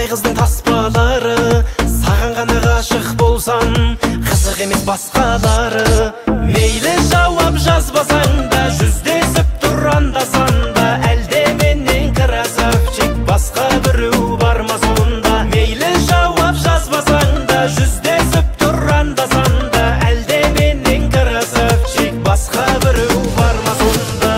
Талай қыздың таспалары, саған ғана ғашық болсам, қызық емес басқалары. Мейлі жауап жазбасаң да, жүздесіп тұр анда-санда, әлде менен красавчик басқа біреу бар ма сонда? Мейлі жауап жазбасаң да, жүздесіп тұр анда-санда, әлде менен красавчик басқа біреу бар ма сонда?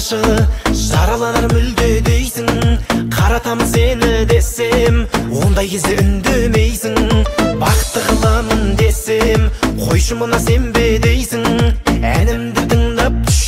Жараланар мүлде дейсің, қаратамын сені десем, ондай кезде үндемейсің. Бақытты қыламын десем, қойшы мына сенбе дейсің. Әнімді тыңдап түш,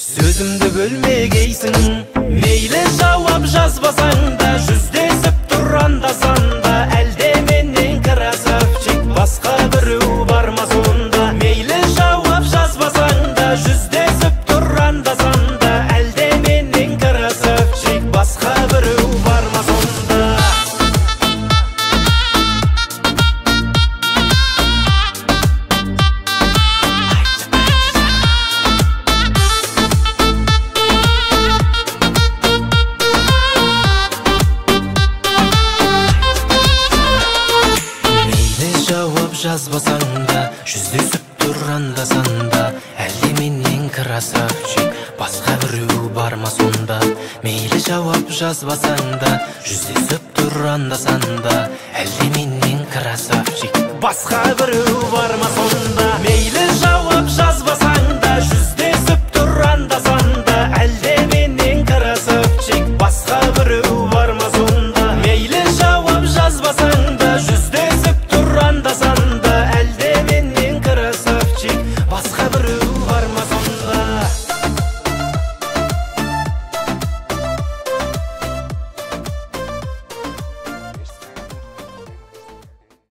сөзімді бөлмегейсің. Мейлі жауап жазбасаң да, жүздесіп тұр анда-санда, әлде менен красавчик басқа біреу бар ма сонда? Мейлі жауап жазбасаң да, жүздесіп тұр анда-санда, әлде менен красавчик басқа біреу бар ма сонда? Мейлі жауап жазбасаң да, жүздесіп тұр анда-санда, әлде менен красавчик басқа біреу бар ма сонда? Мейлі жауап жазбасаң да, жүздесіп тұр анда-санда, әлде менен красавчик басқа біреу бар ма сонда? Мейлі